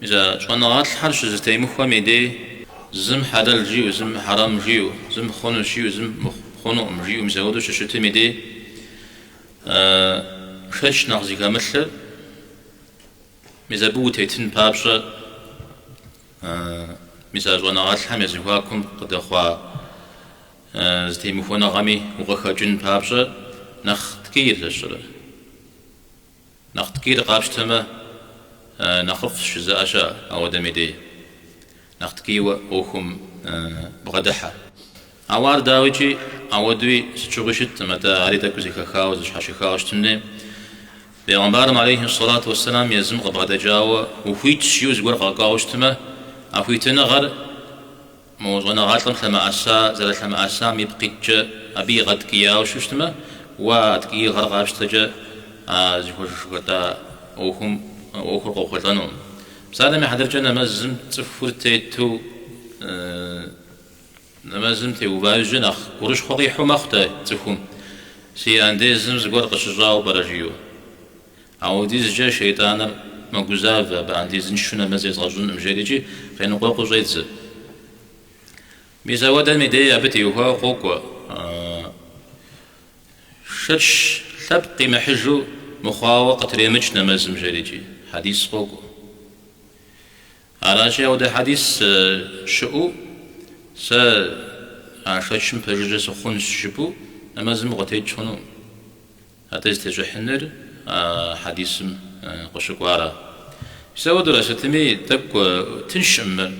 Мис а щӏэныгъэлӏхэр щызэтемыхуэм и дей, зым хьэлэл жиӏэу, зым хьэрэм жиӏэу, зым хъунущ жиӏэу, зым хъунукъым жиӏэу, мис апхуэдэу щыщытым и дей, шэч нэхъ зыхэмылъыр, мис абы утетын папщӏэ, мис а щӏэныгъэлӏхэм я зэхуакум къыдэхъуа зэтемыхуэныгъэми укъыхэкӏын папщӏэ нэхъ ткӏийр зэщӏрэ. Нэхъ ткӏийр къапщтэмэ, нэхъыфӏщ жызыӏэ щыӏэ ауэдэм и дей. Нэхъ ткӏийуэ ӏуэхум бгъэдыхьэ. Ауэ ар дауикӏи ауэдуи сыт щыгъуи щыткъым, атӏэ ари тӏэкӏу зэхэхауэ, зэщхьэщыхауэ щытын хуей. Бегъымбарым алейхи сэлату уэсселам езым къыбгъэдэкӏауэ ухуитщ жиӏэу зыгуэр къэкӏуауэ щытмэ, а хуитыныгъэр Мо щӏэныгъэлӏым лъэмыӏэса зэрылъэмыӏэсам ипкъ иткӏэ абы игъэткӏияуэ щытмэ, уэ а ткӏиигъэр къапщтэкӏэ а зыхуэжыхэтӏа ӏуэхум ӏуэхур къохъулӏэнукъым. Псалъэм и хьэтыркӏэ нэмэзым цӏыхур тету нэмэзым теува иужькӏэ нэхъ гурыщхъуэ къихьу мэхъу дэ цӏыхум, си андезым зыгуэр къыщыщӏауэ пӏэрэ жиӏэу. Ауэдизкӏэ шейтӏаныр мэгузавэ, абы андезыншэу нэмэз езгъэщӏынкъым жери икӏи къеныкъуэкъуу щӏедзэ. Мис ауэдэм и дей абы теухуауэ къокӏуэ. Шэч лъэпкъ къимыхьыжу мыхъуауэ къытремыкӏ нэмэзым жери икӏи хьэдис къокӏуэ. Аращи, ауэдэ хьэдис щыӏэу сэ а шэчым пэжыжьэ сыхъунщ жыпӏэу нэмэзым укъытекӏ хъунукъым. Атӏэ зытещӏыхьыныр а хьэдисым къыщыкӏуара. Мис ауэдурэ сытми тӏэкӏу тыншкъым мыр.